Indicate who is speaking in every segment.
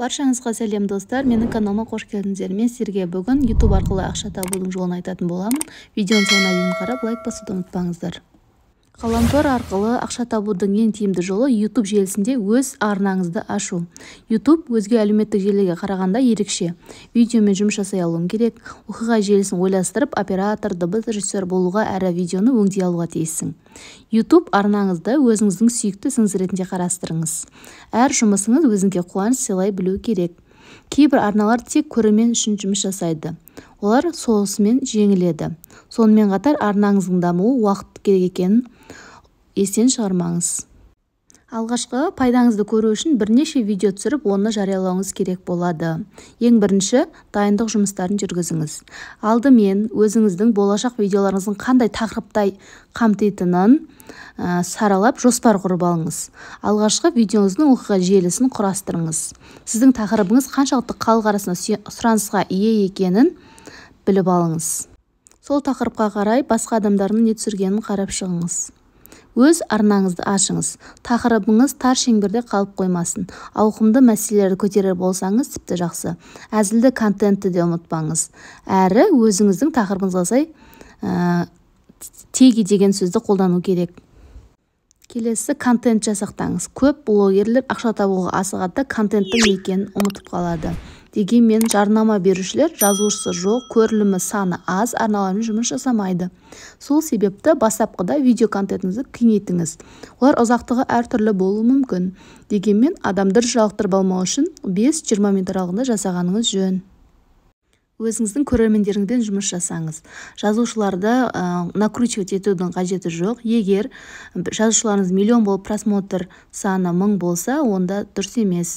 Speaker 1: Баршаңызға сәлем, достар! Менің каналыма қош келдіңіздер. Мен сіздерге бүгін YouTube арқылы ақша табудың жолын айтатын боламын. Видеоның соңына дейін қарап, лайк басуды ұмытпаңыздар. Ғаламтор арқылы ақша табудың ең тиімді жолы – YouTube желісінде өз арнаңызды ашу. YouTube өзге әлеуметтік желілерге қарағанда ерекше. Видеомен жұмыс жасай алуың керек. Оқиға желісін ойластырып, оператор, дыбыс режиссер болуға әрі видеоны өңдей алуға тиіссің. YouTube арнаңызды өзіңіздің сүйікті ісіңіз ретінде қарастырыңыз. Әр жұмысыңыз өзіңізге қуаныш сыйлай білуі керек. Кейбір арналар тек көрермен үшін жұмыс жасайды. Олар сонысымен жеңіледі. Сонымен қатар арнаңыздың дамуы уақыт керек екенін естен шығармаңыз. Алғашқы пайдаңызды көру үшін бірнеше видео түсіріп, оны жариялауыңыз керек болады. Ең бірінші дайындық жұмыстарын жүргізіңіз. Алдымен өзіңіздің болашақ видеоларыңыздың қандай тақырыпты қамтитынын саралап, жоспар құрып алыңыз. Алғашқы видеоңыздың оқиға желісін құрастырыңыз. Сіздің тақырыбыңыз қаншалықты халық арасында сұранысқа ие екенін біліп алыңыз. Сол тақырыпқа қарай басқа адамдардың не түсіргенін қарап шығыңыз. Өз арнаңызды ашыңыз. Тақырыбыңыз тар шеңберде қалып қоймасын. Ауқымды мәселелерді көтерер болсаңыз, тіпті жақсы. Әзілді контентті де ұмытпаңыз. Әрі өзіңіздің тақырыбыңызға сай теги деген сөзді қолдану керек. Келесі контент жасақтаңыз. Көп блогерлер ақша табуға асығады да, контенттің не екенін ұмытып қалады. Дегенмен жарнама берушілер жазылушысы жоқ, көрілімі саны аз арналармен жұмыс жасамайды. Сол себепті бастапқыда видео контентіңізді кеңейтіңіз. Олар ұзақтығы әртүрлі болуы мүмкін. Дегенмен адамды жалықтырып алмау үшін 5-20 минут аралығында жасағаныңыз жөн. Өзіңіздің көрермендеріңізбен жұмыс жасаңыз. Жазушыларды накручивать етудің қажеті жоқ. Егер жазушыларыңыз миллион болып, просмотр саны 1000 болса, онда дұрыс емес.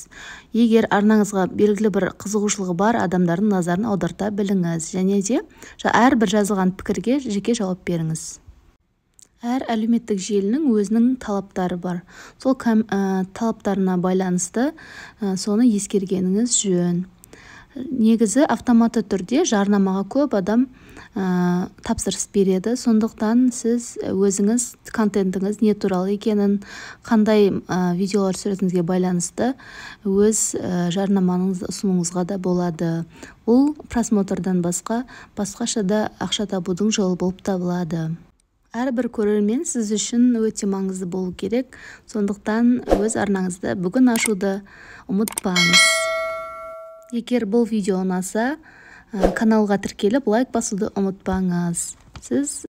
Speaker 1: Егер арнаңызға белгілі бір қызығушылығы бар адамдардың назарын аударта біліңіз және де әрбір жазылған пікірге жеке жауап беріңіз. Әр әлеуметтік желінің өзінің талаптары бар. Сол талаптарына байланысты соны ескергеніңіз жөн. Негізі автоматты түрде жарнамаға көп адам тапсырыс береді. Сондықтан сіз өзіңіз контентіңіз не туралы екенін, қандай видеолар түсіретініңізге байланысты өз жарнамаңызды ұсынуыңызға да болады. Бұл просмотрдан басқа басқаша да ақша табудың жолы болып табылады. Әрбір көрермен сіз үшін өте маңызды болу керек. Сондықтан өз арнаңызды бүгін ашуды ұмытпаңыз. Егер бұл видео ұнаса, каналға тіркеліп, лайк басуды ұмытпаңыз. Сіз